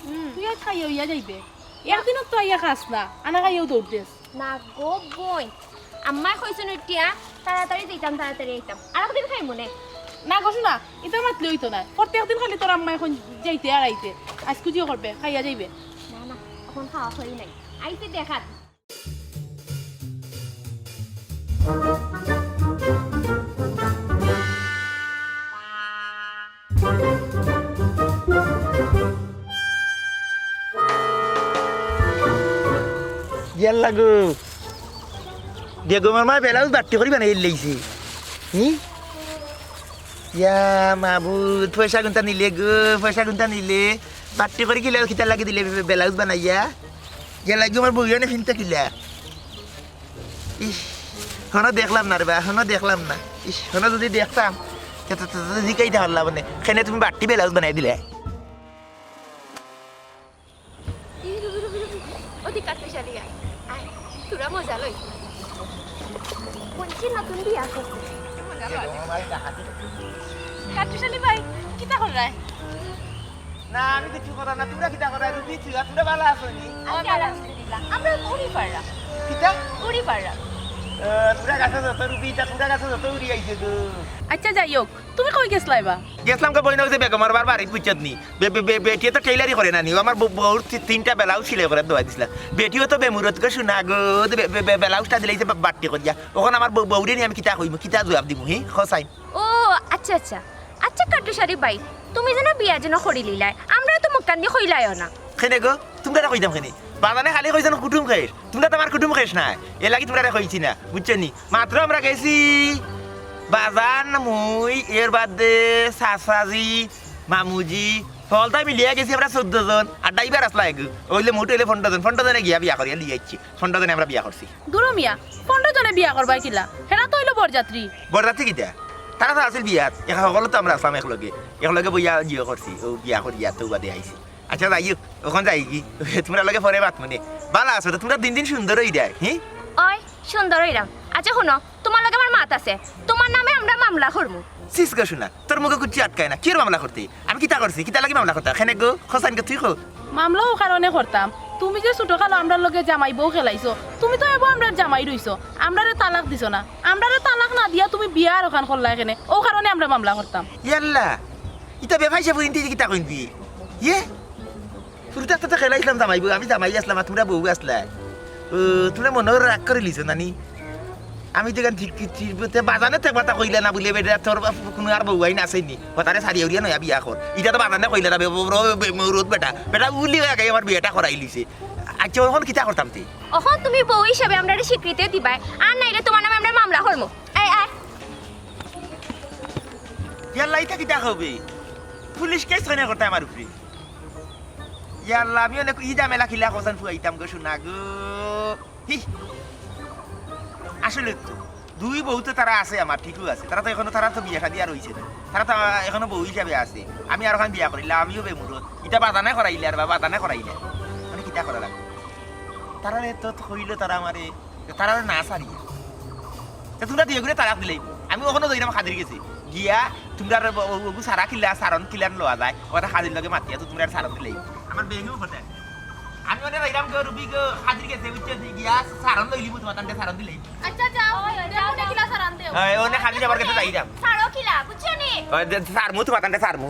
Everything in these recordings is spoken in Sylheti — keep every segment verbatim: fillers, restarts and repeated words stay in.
হুম। তুই আইজ খাইয়া অইয়া যাইবে। একদিনও তো আইয়া খাস না, আনা খাইয়াউ দৌড় দেস। না গো বইন, আম্মায় কইছইন উঠিয়া তাড়াতাড়ি যাইতাম, তাড়াতাড়ি আইতাম। আরেকদিন খাইমু নে। না গো সোনা, ইতা মাতলে অইতো নায়। প্রত্যেক দিন খালি তোর আম্মায় কইন যাইতে আর আইতে। আইজকু জিও করবে, খাইয়া যাইবে। না, না, অখন খাওয়া অয় নাই। আইতে দেখা। ইয়াল্লা গো। বেগমর মায় ব্লাউজ বাট্টি করি বানাইলাইছে। হি? ইয়া মাবুদ, পয়সা কুনতা নিলে গো, পয়সা কুনতা নিলে? বাট্টি করি কিলা, কিতার লাগি দিলে বে-, ব্লাউজ বানাইয়া? ইয়াল্লা গো, আমার বউয়ে নে ফিনতা কিলা? ইস, হনো দেখলাম না রে বা, হনো দেখলাম না। ইস, হনো যুদি দেখতাম, তে তো, তো, তো জিকাইতা পারলাম অনে। কেনে তুমি বাট্টি ব্লাউজ বানাই দিলে? এই রুবি, রুবি, রুবি। ওদি কাট্টুশালি আয়। আয়, তোরা মজা লই। বলছি নতুন বিয়া করতে। মজা লই। কাট্টুশালি ভাই, কিতা কররায়? না, আমি কিচ্ছু করার না। তোমরা কিতা করায়? রুবি, তুই, তোমরা ভালা আছো নি? আছি, আলহামদুলিল্লাহ। আমরা উড়ি পারলাম। কিতা? উড়ি পারলাম। এ, তোমরা গাছে যত রুবি, ইতা তোমরা গাছে যত উড়ি আইছে তো। আচ্ছা, যাই হোক, তুমি কই গেছলায় বা? গেছলাম গো বইন, ওই যে বেগমর বার বাড়িত বুঝছত নি। বে-, বে-, বে-, বেটিয়ে তো টেইলারি করে না নি, ও আমার বউ-, বউর তি-, তিনটা ব্লাউজ সিলাই করে দেওয়া দিছলা। বেটিও তো বেমুরত গো সোনা গো, বে-, বে-, বে-, ব্লাউজটা দিলাইছে বা-, বাট্টি করিয়া। অখন আমার বউ-, বউরে নি আমি কিতা কইমু, কিতা জুয়াব দিমু, হি? কছাইন। ও, আচ্ছা, আচ্ছা। আচ্ছা, কাট্টুশালি ভাই, তুমি যেন বিয়া যেন করিলিলায়, আমরারে তো মুখখান দি কইলায়ও না। কেনে গো? তুমরারে কইতাম কেনে? বাজানে খালি কইছইন কুটুম খেশ। তুমরা তো আমার কুটুম খেশ নায়। এরলাগি তুমরারে কইছি না। বুঝছো নি? মাত্র আমরা গেছি বাজান, মুই, এর বাদে চাচাজি, মামুজি, হকলতা মিলিয়া গেছি আমরা চৌদ্দ জন। আর ড্রাইভার আছলা এগু। অইলে মোট অইলে পনরো জন। পনরো জনে গিয়া বিয়া করিয়া লইয়া আইছি। পনরো জনে আমরা বিয়া করছি। দুরু মিয়া, পনরো জনে বিয়া করবায় কিলা? হেরা তো অইলো বরযাত্রী। বরযাত্রী কিতা? তারা তো আছিল বিয়াত। এক-, হকলে তো আমরা আছলাম একলগে। একলগে বইয়া জিও করছি। অউ বিয়া করিয়া তো বাদে আইছি। আচ্ছা, যাই হোক, অখন যাইগি। তুমরার লগে পরে মাতমু নে। ভালা আছো তো? তুমরা দিন দিন সুন্দর অইরায়, হি? অয়, সুন্দর অইরাম। আচ্ছা, হুনো, তুমার লগে আমার মাত আছে। তুমার নামে আমরা মামলা করমু। ছিস গো সোনা, তোর মুখে কুচ্ছু আটকায় না। কিওর মামলা করতে? আমি কিতা করছি? কিতার লাগি মামলা করতাম? কেনে গো? কছাইন গো, তুই ক। মামলা অউ কারণে করতাম, তুমি যে ছোটকালো আমরার লগে জামাই বউ খেলাইছো, তুমি তো এবো আমরার জামাই রইছো, আমরারে তালাক দিছো না। আমরারে তালাক না দিয়া তুমি বিয়া আরোখান করলায় কেনে? অউ কারণে আমরা মামলা করতাম। ইয়াল্লা, ইতা বেফাইসা ফুরিন্তে কিতা কইন দি? ইয়ে? শুরুতে একটা তো খেলাইছিলাম জামাই বউ, আমি জামাই আছলাম আর তুমরা বউ আছলায়। ও, তুমরা মনো রাগ করিলিছো নানি? আমি তো এখান ঠিক, ঠিক, ঠিক, তে বাজানে তো এক কথা কইলা না বুলে বেটা, তোর বাপ কুনু আর বউ আইন আছেনি? হতারে সারিয়া উড়িয়া নয়া বিয়া কর। ইটা তো বাজানে কইলা না, বে-, বে-, বে-, বে-, রোদ বেটা। বেটা উলি অইয়া গিয়া আমার বিয়াটা করাইলিছে। আচ্ছা, অখন কিতা করতাম তে? অখন তুমি বউ হিসাবে আমরারে স্বীকৃতি দিবায়, আর নাইলে তুমার নামে আমরা মামলা করমু। এই, আয়। ইয়াল্লা, ইটা কিতা কবে? পুলিশ কেস কেনে করতে আমার উপরে? ইয়াল্লা, আমি অনেক ই ঝামেলা কিলা কছাইন ফুয়াইতাম গো সোনা গো। হি। আসলে তো দুই বউ তো তারা আছে আমার, ঠিকউ আছে। তারা তো এখনো, তারা তো বিয়া শাদি আর অইছে না। তারা তো এখনো বউ হিসাবে আছে। আমি আরোখান বিয়া করিলাম, আমিও বেমুরত। ইটা বাজানে করাইলে আর বা বাজানে করাইলে। মানে কিতা করা লাগবো? তারারে তো কইলো তারা আমারে, তারারে না সারিয়া। তে তুমরা দুইওগুরে তালাক দিলাইবায়। আমি অখনো যাইরাম কাদির গেছে। গিয়া তুমরার ব-, ও-, ওগু সারা কিলা, সারন কিলান লওয়া যায়। ওটা কাদির লগে মাতিয়া তো তুমরার সারন দিলাইবায়। আমার বেগেও কথা। আমি অনে যাইরাম গো, রুবি গো, কাদির গেছে, বুঝছো? গিয়া সারন লইলিমু, তুমার তানতে সারন দিলাইমু। আচ্ছা, যাও, অয়, অয়, যাও, যাও। কিলা সারন দেও। অয়, অনে কাদির আবার গেছে যাইরাম। সারো কিলা, বুঝছো নি? অয়, দে-, সারমু, তুমার তানতে সারমু।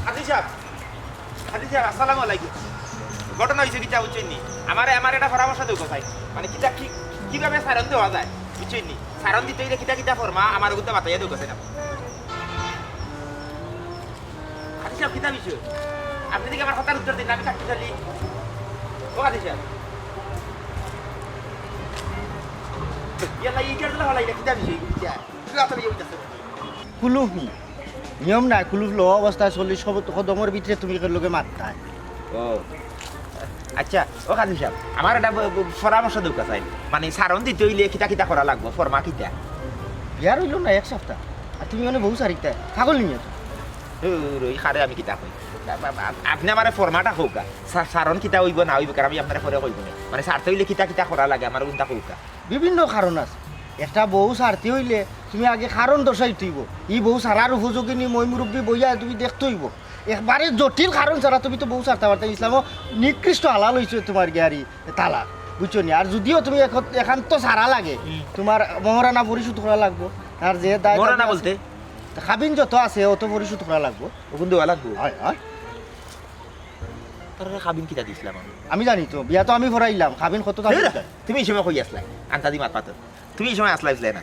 কাজী সাব, কাজী সাব, আসসালামু আলাইকুম। ঘটনা অইছে কিতা বুঝছইন নি? আমারে, আমারে একটা পরামর্শ দেউক্কা চাই। মানে কিতা কি, কিভাবে সারন দেওয়া যায়? বুঝছইন নি? সারন দিতে অইলে কিতা কিতা ফরমা আমার ওগুনতা বাতাইয়া দেউক্কা চাই না। কাজী সাব, কিতা বিষয়? আপনে দেখি আমার কথার উত্তর দিন, আমি কাট্টুশালি। ও কাজী সাব। ইয়াল্লা, এই কার্ডগুলা হলাই না, কিতা বিষয়? কিতা? কিতা আসলে ইয়ে হইতাছে? কুলুফ নি। নিয়ম নাই, কুলুফ লওয়া অবস্থায় চল্লিশ কব-, কদমর ভিতরে তুমি এর লগে মারতায়। ও। আচ্ছা, ও কাজী সাব, আমার একটা ব-, ব-, পরামর্শ দেউক্কা চাই। মানে, সারন দিতে অইলে কিতা কিতা করা লাগবো? ফরমা কিতা? বিয়া রইলো না এক সপ্তাহ, আর তুমি মানে বউ সারিতা? পাগল নি তুমি? ধুর, ওই খারে আমি কিতা কই? আ-, আ-, আ-, আপনে আমারে ফরমাটা কউক্কা। সা-, সারন কিতা অইবো না অইবো, কারণ আমি আপনারে পরে কইবো নে। মানে সারতে অইলে কিতা কিতা করা লাগে, আমারে কুনটা কউক্কা। বিভিন্ন কারণ আছে। একটা বউ সারতে অইলে তুমি আগে কারণ দর্শাইতে অইবো। ই বউ সারার উপযোগী নি, ময়-মুরব্বি বইয়া তুমি দেখতে অইবো। একবারে জটিল কারণ ছাড়া তুমি তো বউ সারতা পারতায়। ইসলামো নিকৃষ্ট হালাল অইছে তুমার গিয়ারি তালাক, বুঝছো নি? আর যুদিও তুমি একান্ত সারা লাগে, হুম। তুমার মোহরানা পরিশোধ করা লাগবো। আর যে দায় মোহরানা দাবি আছে, বলতে? তা কাবিন যত আছে, অত পরিশোধ করা লাগবো। অগুন দেওয়া লাগবো? অয়, অয়। তারারে কাবিন কিতা দিছলাম আমি? আমি জানি তো, বিয়া তো আমি পড়াইলাম, কাবিন কত তারিখ? তুমি ই সময় কই আছলায়? আন্তাজি মাত মাতো। তুমি ই সময় আছলায়, আছলায় না।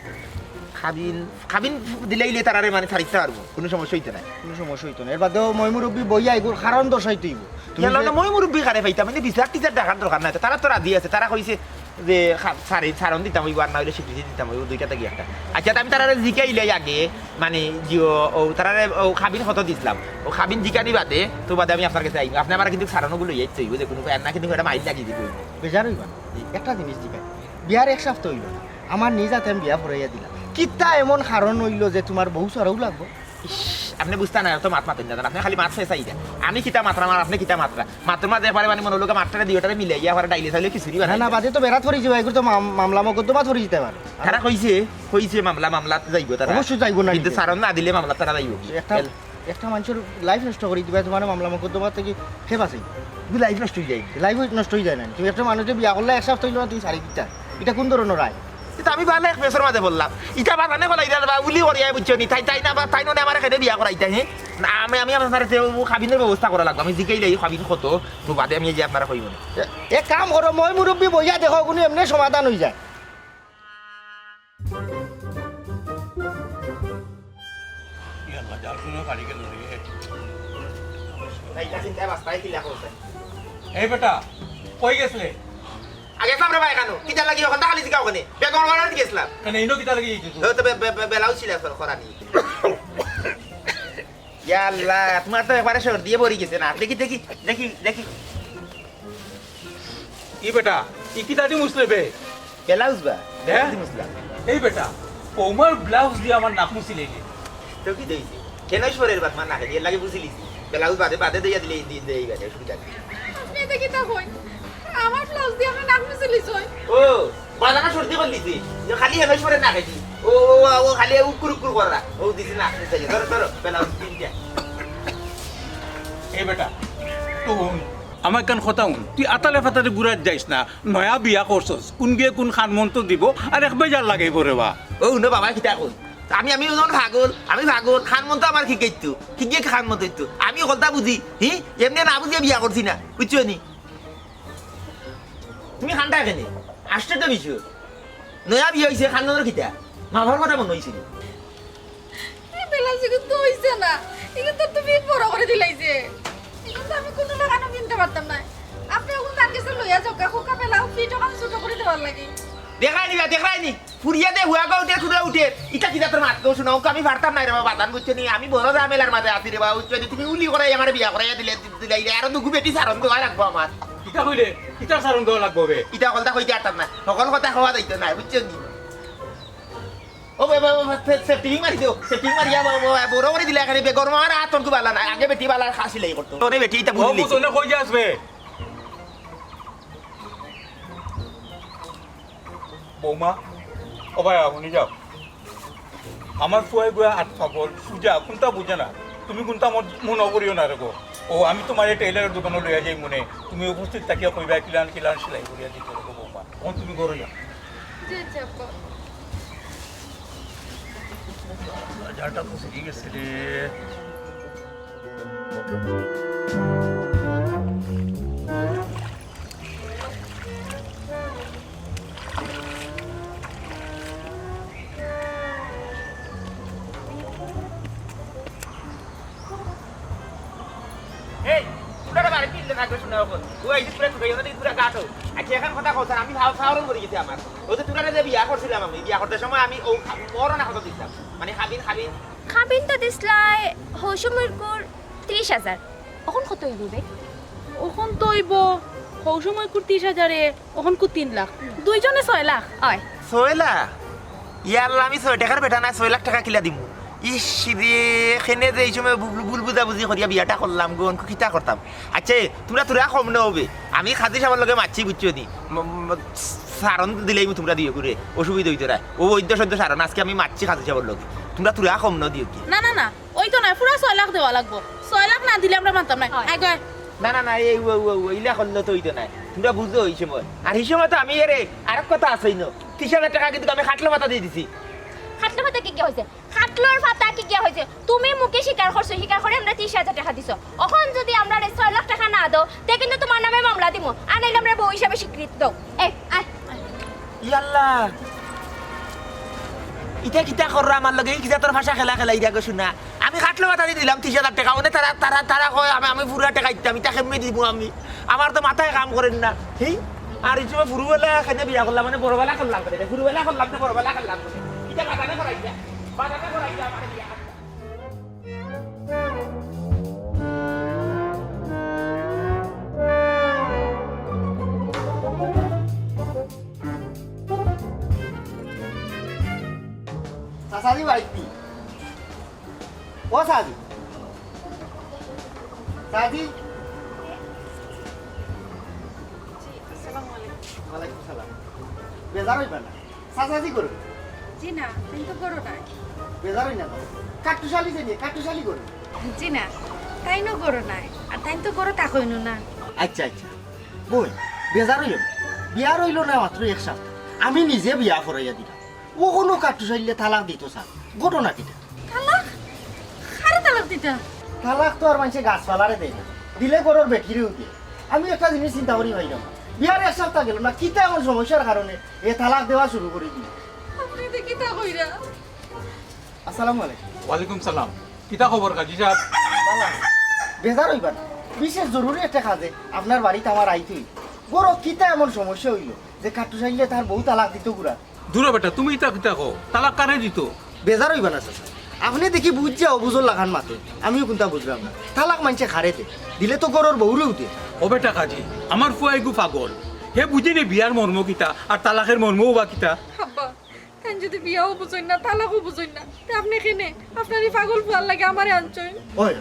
কাবিন, কাবিন দিলাইলে তারারে মানে ছাড়িতা পারবো, কুনু সমস্যা অইতো নায়। কুনু সমস্যা অইতো নায়। এর বাদেও ময়-মুরব্বি বইয়া এগুর কারণ দর্শাইতে অইবো। তুমি ইয়াল্লা, যে না, ময়-মুরব্বি কারে পাইতাম, মানে বিচার-টিচার ডাকার দরকার নাই তো। তারা তো রাজি আছে, তারা কইছে যে খা-, ছাড়ি-, ছাড়ন দিতাম অইবো আর না অইলে স্বীকৃতি দিতাম অইবো, দুইটা থাকি একটা। আচ্ছা, তে আমি তারারে জিকাইলাই আগে, মানে, জি, ও, ও, তারারে, ও, কাবিন কত দিছলাম, ও কাবিন জিকানি বাদে, তো বাদে আমি আপনার গেছে আইমু। আপনে আমারে কিন্তু ছাড়ন অগুলো লইয়া আইতে অইবো, যে কুনু উপায় না, কিন্তু একটা মাইর লাগি দিবো। বেজার অইবা না। জি। একটা জিনিস জিকাই, বিয়ার এক সপ্তাহ অইলো না, আমার নিজ আতে আমি বিয়া পড়াইয়া দিলাম, কিতা এমন কারণ অইলো যে তুমার বউ সারাও লাগবো? ইশ, আপনে বুঝতা না, অত মাত মাতইন না, আপনে খালি মাত শেষ আইরা। আমি কিতা মাতরাম আর আপনে কিতা মাতরা? মাতর মাঝে একবারে মানে মনো লগে মাতটারে দিওটারে মিলাইয়া একবারে ডাইলে চাইলে খিচুড়ি না, না, বানাই। বাদে তো বেড়াত পড়ি যাইবা, এগুলো তো মাম-, মামলা মকদ্দমাত পড়ি যাইতে পারে। তারা কইছে, কইছে মামলা, মামলাত যাইবো তারা। অবশ্যই যাইবো না কিন্তু নি। সারন না দিলে মামলাত তারা যাইবো। একটা, এল- একটা মানষর life নষ্ট করি দিবা, তুমার মামলা মকদ্দমা থাকি কে বাঁচাইবো? কিন্তু life নষ্ট অই যায়। Life নষ্ট অই যায় না নি? তুমি একটা মানষরে বিয়া করলা, এক সপ্তাহ অইলো না, তুমি সারি দিতা। ইটা কুন ধরনর আইন? ইটা আমি বালা এক মেসর মাঝে বললাম। ইটা বাজানে বলা, ইটা বা উলি করিয়া বুঝছো নি? তাই, তাই না বা, তাই ননে আমারে কেনে বিয়া করাইতা, হে? না, আমি, আমি আমার সাথে ও কাবিনর ব্যবস্থা করা লাগবো। আমি জিকাইলাই কাবিন কত, তো বাদে আমি এই যে আপনারে কইমু নে। এ-, এক কাম করো, ময়-মুরব্বি বইয়া দেখো, কুনু এমনে সমাধান অই যায়। ই আল্লাহ, যার সময় বাড়ি গেল রে। এই বেটা, কই গেছলে? আগে সামনে ভাই কেন? কিতা লাগি ওখান খালি জিগাও কেনে? বেগম বাড়ার গেছলাম। কেন ইনো কিতা লাগি গেছিস? ও তো বে-, বে-, বে-, বেলাও ছিল এখন করানি। ইয়া আল্লাহ, তুমার তো একবারে সর্দিয়ে ভরি গেছে না। দেখি, দেখি, দেখি, দেখি। ই বেটা, ই কিতা দি মুছলে বে? ব্লাউজ বা? হ্যাঁ? ব্লাউজ দি মুছলাম। এই বেটা, বৌমার ব্লাউজ দি আমার নাক মুছিলে নি। তো কিতা অইছে? কেন সরের বাদ মা নাকে দিয়ে লাগে বুঝিলিছি। ব্লাউজ বাদে বাদে দিয়া দিলে এই দিন দেই বাদে অসুবিধা নেই। আপনে ইতা কিতা কইন? আমার ব্লাউজ দি আপনার নাক মুছিলিছইন? ও, বাজানা সর্দি করিলিছি। যে খালি হেন সরের নাকে দি। ও, ও, ও, ও খালি উকুর উকুর করা। ও দিছি নাক মুছাইয়া। ধরো, ধরো, ব্লাউজ পিনটা। এই বেটা, তো হুন, আমার কান কথা হুন, তুই আতালে ফাতালে ঘুরাত যাইস না, নয়া বিয়া করছস, কুনগিয়ে কুন কানমন্ত্র দিবো, আর এক বেজার লাগাইবো রে বা। ও হুনো বাবা, কিতা কই? আমি, আমি ওজন পাগল, আমি পাগল, কানমন্ত্র আমার কিগিয়ে দিতো, কিগিয়ে কানমন্ত্র দিতো, আমি হকলতা বুঝি, হি? এমনে না বুঝিয়া বিয়া করছি না, বুঝছো নি? তুমি কান্দরায় কেনে? আশ্চর্য বিষয়। নয়া বিয়া অইছে, কান্দরার কিতা? মা বাবার কথা মনো অইছে নি? এই ব্লাউজ ইগুন তো অইছে না। ইগুন তো তুমি বড় করি দিলাইছে। ইগুন তো আমি কুনু লাখানো পিনতাম পারতাম নায়। আপনে অগুন তার গেছে লইয়া যাউক্কা, কউক্কা ব্লাউজ ফিট অখান ছোট করি দেওয়ার লাগি। দেখরায় নি বা, দেখরায় নি। ফুরিয়া দে হুয়াগা উঠে, খুদা উঠে। ইতা কিতা তোর মাত গো শুনো, আমি পারতাম নায় রে বাবা, বাদান বুঝছো নি? আমি বড় ঝামেলার মাঝে আছি রে বাবা, বুঝছো নি? তুমি উলি করাই আমারে বিয়া করাইয়া দিলে, দিলাইলে, আরো দুগু বেটি সারন দেওয়া লাগবো আমার। কিতা কইলে? কিতা সারন দেওয়া লাগবো বে? ইতা হকলতা কইতে পারতাম না, হকল কথা কওয়া যাইতো না, বুঝছো নি? ও বে, বে, বে, বে, সে-, সেটিং মারি দেও, সেটিং মারিয়া ব-, ব-, বড় করি দিলে এখানে বে, গরম আমার আতঙ্ক বালা নাই, আগে বেটি বালা খা সিলাই করতো। তোরে বেটি ইতা ও বুঝলি? বুঝো না, কই যাস বে? বৌমা, ও ভাই, আপনি যাও। আমার ফুয়াই গুয়া আত পাগল, সুজা, কুনতা বুঝে না। তুমি কুনতা মন-, মনো করিও না রে গো। ও, আমি তুমারে টেইলারর দোকানো লইয়া যাইমু নে। তুমি উপস্থিত থাকিয়া কইবা, কিলান কিলান সেলাই করিয়া দিতে রে গো বৌমা। অখন তুমি ঘরো যাও। জি, আচ্ছা, আব্বা। বাজারটা তো ঠিক আছে রে। এই, তোরা বাড়ি ফিরলে না গো, শোনা অখন। ও এই যে পুরা ঢুকাই, ওদের পুরা গাটো। আচ্ছা, এখন কথা কও, স্যার, আমি ফাউ-, ফাউরন করে গেছি আমার। ও তো তোরা যে বিয়া করছিলাম আমি, বিয়া করতে সময় আমি ও খা-, বড় না কথা দিতাম। মানে, খাবিন, খাবিন। খাবিন তো দিছলায় হৌসময়কুর ত্রিশ হাজার। অখন কত অইবো বে? অখন তো অইবো হৌসময়কুর ত্রিশ হাজারে, অখনকু তিন লাখ। দুইজনে ছয় লাখ। অয়। ছয় লাখ? ইয়াল্লা, আমি ছয় টেকার বেটা নায়, ছয় লাখ টেকা কিলা দিমু? ইশ রে, কেনে যে ই সময় ভুল, ভুল বুঝাবুঝি করিয়া বিয়াটা করলাম গো, অখন কিতা করতাম? আচ্ছা, তুমরা থুড়া কম না অবে, আমি কাজী সাবর লগে মাতছি, বুঝছো নি? ম-, ম-, সারন দিলাইমু তুমরা দিও করে, অসুবিধা অইতো নায়। অউ অদ্য সদ্য সারন, আজকে আমি মাতছি কাজী সাবর লগে, তুমরা থুড়া কম না দিও কি? না, না, না, অইতো নায়, পুরা ছয় লাখ দেওয়া লাগবো। ছয় লাখ না দিলে আমরা মানতাম নায়। অয়। আয় গো, আয়। না, না, না, এই ও, ও, ও, ইলা করলে তো অইতো নায়। তুমরা বুঝো ই সময়। আর ই সময় তো আমি এরে আরক কথা আছে ইনো। তিশ হাজার টেকা কিন্তু আমি খাটলো মাথা দিয়া দিছি। খাটলো মাথা কিগিয়া অইছে? খাটলোর পাতা কিগিয়া অইছে? তুমি মুখে স্বীকার করছো, স্বীকার করি আমরারে তিশ হাজার টেকা দিছো। অখন যুদি আমরারে ছয় লাখ টেকা না দেও, তে কিন্তু তুমার নামে মামলা দিমু, আর নাইলে আমরারে বউ হিসাবে স্বীকৃতি দেও। এই, আয়। ইয়াল্লা, ইতা কিতা কররা আমার লগে? ই কিতা তোর ভাষা খেলা খেলা ইরা গো শুনা। আমি খাটলো মাথা দি দিলাম তিশ হাজার টেকা, অনে তারা, তারা, তারা কয় আমি, আমি পুরা টেকা দিতাম, ইতা কেমনে দিমু আমি? আমার তো মাথায় কাম করের না। হি? আর ই সময় ফুরুবেলা কেনে বিয়া করলাম, মানে বড়বেলা করলাম কেনে? ফুরুবেলা করলাম তো বড়বেলা করলাম কেনে? ইটা বাজারে করাই যা, বাজারে করাই যা, আমার বিয়া। চাচাজি বাড়িত নি? ও চাচাজি। চাচাজি। জি, আসসালামু আলাইকুম। ওয়ালাইকুম সালাম। বেজার অইবা না। চাচাজি করো। জি না, তাইন তো ঘরো নাই। বেজার অই না তো। কাট্টুশালি যে নিয়ে, কাট্টুশালি করো। জি না, তাইনও ঘরো নাই। আর তাইন তো ঘরো থাকইন না। আচ্ছা, আচ্ছা। বইন, বেজার অইও না। বিয়া রইলো না মাত্র এক সপ্তাহ। আমি নিজে বিয়া করাইয়া দিলাম। অখনো কাট্টুশালিয়ে তালাক দিতো চায়। ঘটনা কিতা? তালাক? কারে তালাক দিতা? তালাক তো আর মানষে গাছপালারে দেয় না। দিলে ঘরর বেটিরেউ দেয়। আমি একটা জিনিস চিন্তা করি পাইলাম না। বিয়ার এক সপ্তাহ গেল না, কিতা এমন সমস্যার কারণে এ তালাক দেওয়া শুরু করি দিল? আপনে ইতা কিতা কইরা? আসসালামু আলাইকুম। ওয়ালাইকুম সালাম। কিতা খবর কাজী সাব? ভালা আছি। বেজার অইবা না। বিশেষ জরুরি একটা কাজে আপনার বাড়িত আমার আইতে অইবো। ঘরো কিতা এমন সমস্যা অইলো যে কাট্টুশালিয়ে তার বউ তালাক দিতো ঘুরা? দুরো বেটা, তুমি ইতা কিতা কও? তালাক কারে দিতো? বেজার অইবা না চাচা। আপনে দেখি বুঝিয়া অবুঝর লাখান মাতইন, আমিও কুন্তা বুঝরাম না। তালাক মানষে কারে দে, দিলে তো ঘরর বউরেউ দে। ও বেটা কাজী, আমার ফুয়া ইগু পাগল। হে বুঝে নি বিয়ার মর্ম কিতা, আর তালাকের মর্মও বা কিতা। আব্বা, তাইন যুদি বিয়াও বুঝইন না, তালাকও বুঝইন না, তে আপনে কেনে আপনার ই পাগল ফুয়ার লাগি আমারে আনছইন? ওই,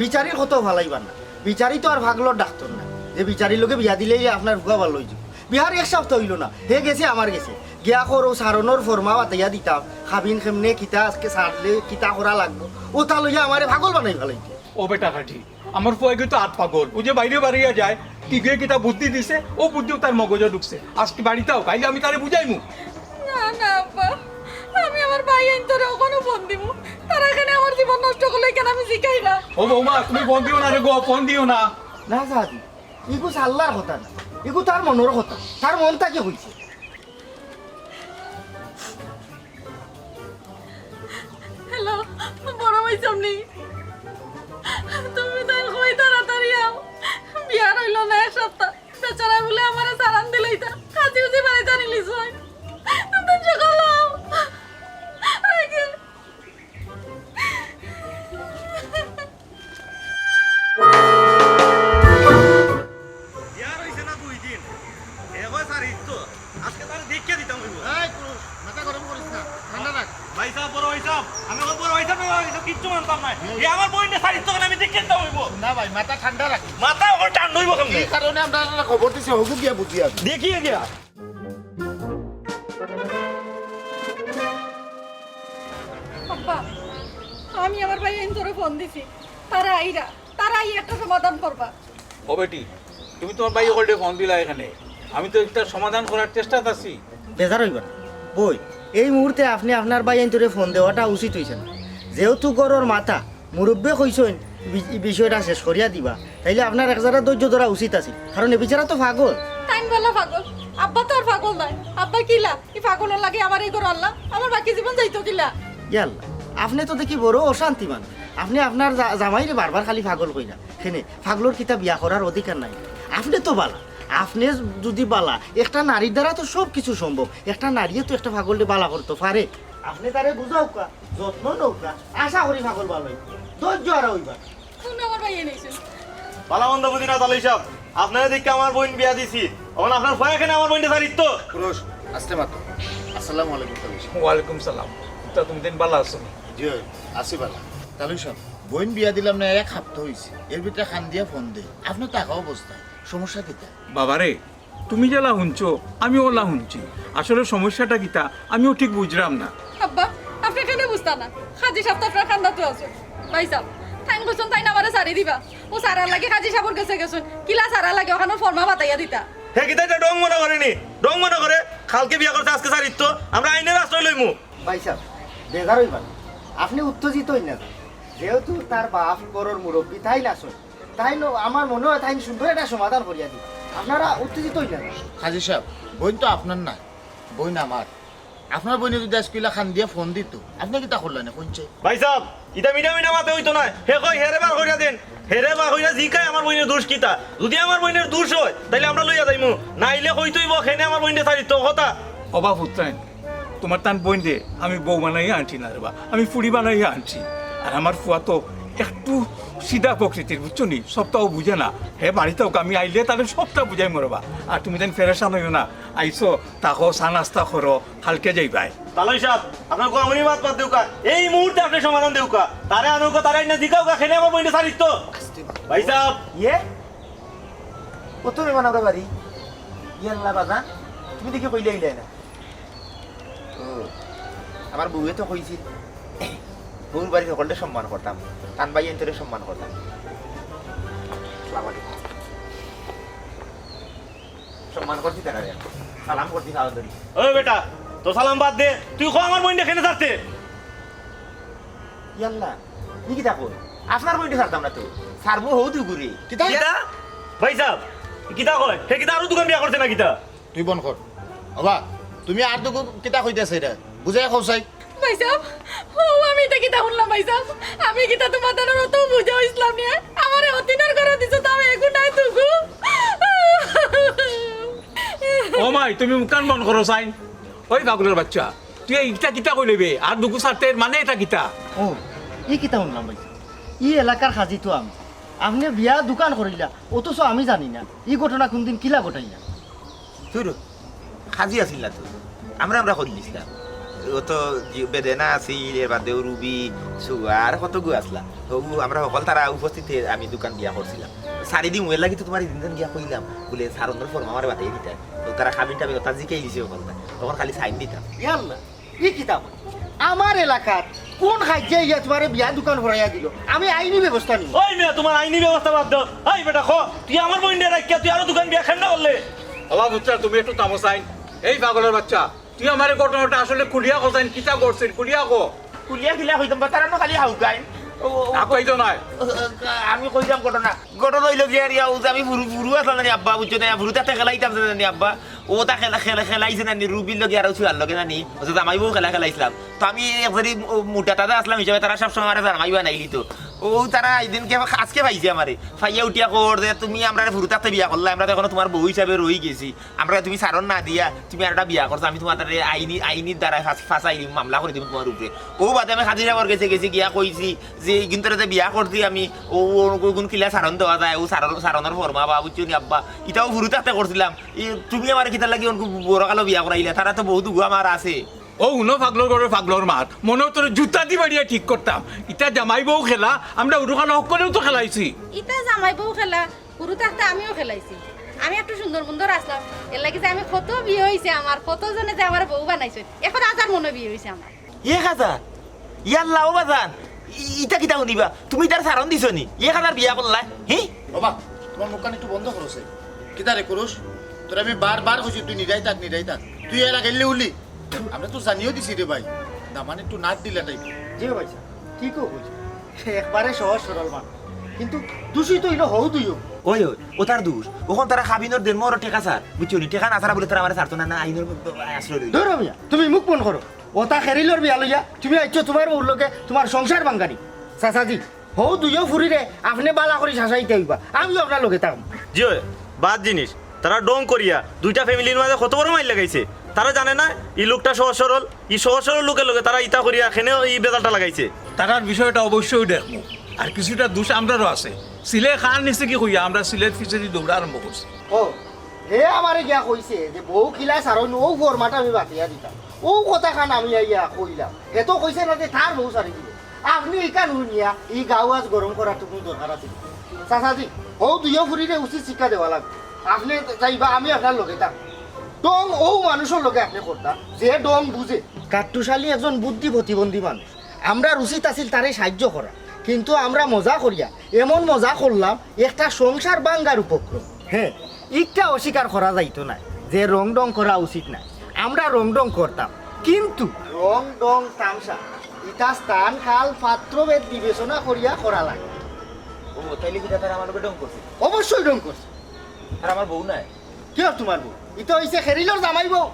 বিচারির কথা ফালাইবা না। বিচারি তো আর পাগলর ডাক্তর না, যে বিচারির লগে বিয়া দিলেই আপনার ফুয়া ভালা অইযিবো। বিয়ার এক সপ্তাহ অইলো না, হে গেছে আমার গেছে। গিয়া কর অউ সারনর ফরমা বাতাইয়া দিতাম, কাবিন কেমনে কিতা আজকে সারলে কিতা করা লাগবো, অতা লইয়া আমারে পাগল বানাই ফালাইছে। ও বেটা কাজী, আমার ফুয়া ইগু তো আত পাগল, অউ যে বাইরে বাড়িয়া যায়, কিগুয়ে কিতা বুদ্ধি দিছে, অউ বুদ্ধি তার মগজো ঢুকছে। আজকে বাড়িত আউক, আইলে আমি তারে বুঝাইমু। না, না আব্বা, আমি আমার ভাইয়াইন্তরে অখনো ফোন দিমু। তারা কেনে আমার জীবন নষ্ট করলে কেনে আমি জিকাই না। ও বৌমা, তুমি ফোন দিও না রে গো, ফোন দিও না। না সাদি, ইগু সাল্লার কথা না, ইগু তার মনর কথা, তার মন থাকি কইছে। হ্যালো, বড় ভাই সামনে। তুমি তাই কই তাড়াতাড়ি আও। বিয়ার অইলো না এক সপ্তাহ। বেচারা বলে আমারে সারান দিলে ইতা। কাজী উজি বাড়িত আনিলিছইন। তুমি সকাল আও। আগে। বিয়া রইছে না দুই দিন। এ কয় চাইর তো। আজকে তারে দেখিয়া দিতাম অইবো। এই, পুরুষ, মাথা গরম করিস না। ঠান্ডা রাখ। ভাই সাব, বড় ভাই সাব, আমি অখন বড় ভাই সাব, বড় ভাই সাব, কিচ্ছু মানতাম না। এ আমার বইনরে চাইর তো, আমি দেখিয়া দিতাম অইবো। না ভাই, মাথা ঠান্ডা রাখ। মাথা অখন ঠান্ডা অইবো কেমনে? এই কারণে আমরা খবর দিছি, হগু গিয়া বুঝি আমি। দেখিয়া গিয়া। আব্বা, আমি আমার ভাইয়াইন্তরে ফোন দিছি, তারা আইরা, তারা আইয়া একটা সমাধান করবা। ও বেটি, তুমি তুমার ভাই অকলরে ফোন দিলায় কেনে, আমি তো একটা সমাধান করার চেষ্টাত আছি। বেজার অইবা না। বইন, এই মুহূর্তে আপনে আপনার ভাইয়াইন্তরে ফোন দেওয়াটা উচিত অইছে না। যেহেতু ঘরর মাথা, মুরব্বিয়ে কইছইন, বি-, ই বিষয়টা শেষ করিয়া দিবা, তাইলে আপনার একজারা ধৈর্য ধরা উচিত আছিল, কারণ এ বেচারা তো পাগল। তাইন বালা পাগল, আব্বা তো আর পাগল নায়। আব্বা কিলা, ই পাগলর লাগি আমারে ই ঘরো আনলা, আমার বাকি জীবন যাইতো কিলা? ইয়াল্লা, আপনে তো দেখি বড় অশান্তি মানুষ। আপনে আপনার জা-, জামাইরে বারবার খালি পাগল কইরা। কেনে, পাগলর কিতা বিয়া করার অধিকার নাই? আপনে তো বালা। আপনে যুদি বালা, একটা নারীর দ্বারা তো সব কিছু সম্ভব। একটা নারীয়ে তো একটা পাগলরে বালা করতো পারে। আপনে তারে বুঝাউক্কা, যত্ন নেউক্কা, আশা করি পাগল বালা অইবো। ধৈর্য হারা অইবা না। কোন আমার ভাইয়ে নিছেন? বালা মন্দ বুঝি না, তালই সাব। আপনারে দেখি আমার বইন বিয়া দিছি, অখন আপনার ফুয়ায় কেনে আমার বইনরে ছাড়িতো? পুরুষ, আস্তে মাতো। আসসালামু আলাইকুম, তালুই সাব। ওয়ালাইকুম সালাম। তা তুমি দিন ভালা আছো নি? জি, আছি ভালা। তালুই সাব, বইন বিয়া দিলাম না, এক হাপ্তা অইছে, এর ভিতরে কান্দিয়া ফোন দেয়। আপনে থাকা অবস্থায় সমস্যা কিতা? বাবারে, তুমি যেলা হুনছো, আমি ওলা হুনছি। আসলে সমস্যাটা কিতা, আমিও ঠিক বুঝরাম না। আব্বা, আপনে কেনে বুঝতা না? কাজী সাব তো আপনার কান্দাত আছইন। ভাইসাব, তাইন কইছইন তাইন আমারে ছাড়ি দিবা। অউ ছাড়ার লাগি কাজী সাবর গেছে গেছইন। কিলা ছাড়া লাগে অখানর ফরমা বাতাইয়া দিতা। হে কিতা ইটা ঢং মনো করে নি? ঢং মনো করে? কালকে বিয়া করছে, আজকে ছাড়িতো। আমরা আইনর আশ্রয় লইমু। ভাইসাব, বেজার অইবা না। আপনে উত্তেজিত অইন না। যেহেতু তার বাপ ঘরর মুরব্বি, তাইন আছইন। তাইন, আমার মনে অয় তাইন সুন্দর একটা সমাধান করিয়া দিবা। আপনারা উত্তেজিত অইন না। কাজী সাব, বইন তো আপনার নায়, বইন আমার। আপনার বইনে যুদি আইজকুইলা কান্দিয়া ফোন দিতো, আপনে কিতা করলা নে, কইন চাই? ভাইসাব, ইটা মিঠা মিঠা মাতে অইতো নায়। হে কয়, হেরে বার করিয়া দেন। হেরে বার করিয়া জিকায় আমার বইনর দুষ কিতা। যুদি আমার বইনর দুষ অয়, তাইলে আমরা লইয়া যাইমু। নাইলে কইতো অইবো, কেনে আমার বইনরে ছাড়িতো কথা। ওবা পুত্রাইন, তুমার তান বইনরে আমি বউ বানাইয়া আনছি না রেবা, আমি ফুড়ি বানাইয়া আনছি। আর আমার ফুয়া তো একটু সিধা প্রকৃতির, বুঝছো নি? সবতাও বুঝে না। হে বাড়িত অউক, আমি আইলে তারে সবতা বুঝাইমু রেবা। আর তুমি তাইন পেরেশান অইও না, আইছো, থাকো, চা নাস্তা করো, কালকে যাইবায়। তালুই সাব, আপনার গোয়ামুড়ি মাত বাদ দেউক্কা, এই মুহূর্তে আপনে সমাধান দেউক্কা। তারে আনউক্কা, তারে আইনা জিকাউক্কা, কেনে আমার বইনরে ছাড়িতো। ভাইসাব। ইয়ে? কত মেহমান আমরার বাড়ি? ইয়াল্লা বাজান, তুমি দেখি কইলে আইলায় না। ও, আমার বউয়ে তো কইছিল, বউর বাড়ির হকলরে সম্মান করতাম, তান ভাইয়াইন্তরে সম্মান করতাম। আসসালামু আলাইকুম। সম্মান করছি তারারে, সালাম করছি খাওয়া ধরি। ও বেটা, তোর সালাম বাদ দে, তুই ক আমার বইনরে কেনে ছাড়তে? ইয়াল্লা, ই কিতা কয়? আপনার বইনরে ছাড়তাম না তো, ছাড়মু হউ দুগুরে। কিতা? ভাইসাব, কিতা কয়? হে কিতা আরো দুখান বিয়া করছে না কিতা? তুই বন্ধ কর। ওবা, তুমি আর দুগু কিতা কইতাছে ইটা? বুঝাইয়া কও চাই। ভাইসাব, অউ আমি ইটা কিতা হুনলাম ভাইসাব? আমি কিতা তুমার তানর অত বুঝা অইছলাম নি? আমারে হতিনর ঘরো দিছো, তাও এগু নাই দুগু। ও মাই, তুমি মুখখান বন্ধ করো চাইন। ওই পাগলর বাচ্চা, তুই ইটা কিতা কইলে বে? আর দুগু ছাড়তে এর মানে ইটা কিতা? ও, ই কিতা হুনলাম ভাইসাব? ই এলাকার কাজী তো আমি। আপনে বিয়া দুখান করিলা, অথচ আমি জানি না ই ঘটনা কুনদিন কিলা ঘটাইলা। তুই কাজী আছিল না তো, আমরা আমরা করি দিছিলাম। ও তো জি-, বেদেনা আছিল, এর বাদেও রুবি, সুগা, আর কতগু আছলা। তো ও আমরা হকল তারা উপস্থিত অইয়া আমি দুখান বিয়া করছিলাম। ছাড়ি দিমু, এর লাগি তো তুমার হিদিন গিয়া কইলাম, বুলে, "ছাড়নর ফরমা আমারে বাতাই দিতা।" তো তারা কাবিন টাবিন, তারা জিকাই দিছে হকলতা। তখন খালি সাইন দিতাম। ইয়াল্লা, ই কিতা কয়? আমার এলাকাত কুন কাইজ্জায় ইয়া তুমারে বিয়া দুখান করাইয়া দিলো? আমি আইনি ব্যবস্থা নিমু। ওই মিয়া, তুমার আইনি ব্যবস্থা বাদ দেও। এই বেটা, ক, তুই আমার বইনরে রাখিয়া তুই আরো দুখান বিয়া কেমনে করলে? ওবা পুত্রা, তুমি একটু থামো চাইন। এই পাগলর বাচ্চা, তুই আমারে ঘটনাটা আসলে খুলিয়া ক চাইন, কিতা করছইন, খুলিয়া ক। খুলিয়া কিলা কইতাম বা, তারা নু খালি হাউকাইন। ও, ও, ও, হাউকাইতো নায়। ও, ও, আমি কইলাম ঘটনা। ঘটনা অইলো গিয়া, আর ইয়া, ও যে আমি ফুরু, ফুরু আছলাম না নি আব্বা, বুঝছো না? ফুরু থাকতে খেলাইতাম না নি আব্বা। অউ তা খেলা, খেলা, খেলাইছে না নি, রুবির লগে আর অউ সুয়ার লগে না নি। অউ যে জামাই বউ খেলা খেলাইছলাম। তো আমি এক জারি, ও, মোটা তাজা আছলাম হিসাবে তারা সব সময় আমারে জামাই বানাইলিতো। অউ তারা হিদিনকে আজকে পাইছে আমারে। পাইয়া উঠিয়া কর যে, "তুমি আমরারে ফুরু থাকতে বিয়া করলায়, আমরা তো এখনো তুমার বউ হিসাবে রই গেছি।" আমরারে তুমি ছাড়ন না দিয়া তুমি আরেকটা বিয়া করছো, আমি তুমার তারে আইনি, আইনির দ্বারা ফাঁস-, ফাঁসাই দিমু, মামলা করি দিমু তুমার উপরে। অউ বাদে আমি কাজী সাবর গেছে গেছি গিয়া কইছি যে, "ইগুইন্তরে যে বিয়া করছি আমি, অউ, অউ, অউ গুন কিলা ছাড়ন দেওয়া যায়, অউ ছাড়ন, ছাড়নর ফরমা বা, বুঝছো নি আব্বা? ইতাও ফুরু থাকতে করছিলাম। ই, তুমি আমারে কিতার লাগি অনকু বড় কালো বিয়া করাইলা? তারা তো বউত দুগু আমার আছে।" ও হুনো, পাগলর ঘরর পাগলর মাত, মনে অয় তোরে জুতা দি বাড়িয়া ঠিক করতাম। ইতা জামাই বউ খেলা, আমরা হুরুকালো হকলেও তো খেলাইছি। ইতা জামাই বউ খেলা, ফুরু থাকতে আমিও খেলাইছি। আমি একটু সুন্দর মুন্দর আছলাম, এর লাগি যে আমি কত বিয়া অইছে আমার, কত জনে যে আমারে বউ বানাইছইন, এক হাজার মনো বিয়া অইছে আমার। এক হাজার? ইয়াল্লা, ও বাজান, ই-, ইতা কিতা হুনিবা? তুমি তার ছাড়ন দিছো নি? এক হাজার বিয়া করলায়? হি? ওবা, তুমার মুখখান একটু বন্ধ করো সে। কিতা রে কুরুশ? তোরে আমি বারবার কইছি তুই নিরাই থাক, নিরাই থাক। তুই এলা গেলি উলি। আমরা তো জানিয়াও দিছি রে ভাই। দামান একটু নাক দিলা টাইপ। জি ভাই সাব, ঠিকউ কইছো। একবারে সহজ সরল মানুষ। কিন্তু দুষিত অইলো হউ দুইও। ওই, ওই, ও তার দুষ। অখন তারা কাবিনর দেড় মোহরর টেকা চার, বুঝছো নি? টেকা না চারা বুলে তারা আমারে ছাড়তো না, না আইনর আশ্রয় লইতো। ধরো মিয়া, তুমি মুখ বন্ধ করো। অতা খেরিলর বিয়া লইয়া তুমি আইছো তুমার বউর লগে তুমার সংসার ভাঙ্গানি। চাচাজি, হউ দুইও ফুরিরে আপনে বালা করি শাসাইতা অইবা, আমিও আপনার লগে থাকমু। জি অয়, বাদ জিনিস। তারা ঢং করিয়া দুইটা ফ্যামিলির মাঝে কত বড় মাইর লাগাইছে। তারা জানে না ই লোকটা সহজ সরল, ই সহজ সরল লোকের লগে তারা ইতা করিয়া কেনে ই বেজালটা লাগাইছে। তারার বিষয়টা অবশ্যই দেখমু, আর কিছুটা দুষ আমরারও আছে। সিলে খান নিছে কি কইয়া আমরা সিলেট ফিছেদি দৌড়া আরম্ভ করছি। ও, হে আমারে গিয়া কইছে যে বউ কিলা সারইন, অউ ফরমাটা আমি বাতিয়া দিতাম। অউ কথাখান আমি আইয়া কইলাম। হে তো কইছে না যে তার বউ সারি দিবো। আপনে ইখান হুনিয়া ই গাঁও আজ গরম করার তো কুনু দরকার আছে নি? চাচাজি, অউ দুইও ফুরিরে উচিত শিক্ষা দেওয়া লাগবো। আপনে যাইবা, আমি আপনার লগে থাকমু। ঢং অউ মানুষর লগে আপনে করতা, যে ঢং বুঝে। কাট্টুশালী একজন বুদ্ধি প্রতিবন্ধী মানুষ। আমরার উচিত আছিল তারে সাহায্য করা, কিন্তু আমরা মজা করিয়া এমন মজা করলাম, একটা সংসার ভাঙ্গার উপক্রম। হে, ইটা অস্বীকার করা যাইতো নায় যে রং ঢং করা উচিত নায়, আমরা রং ঢং করতাম, কিন্তু রং ঢং তামশা ইটা স্থান কাল পাত্রভেদ বিবেচনা করিয়া করা লাগে। ও, তাইলে কিতা তারা আমার লগে ঢং করছে? অবশ্যই ঢং করছে। আর আমার বউ নাই? কিওর তুমার বউ? ইতা অইছে খেরিলর জামাই বউ।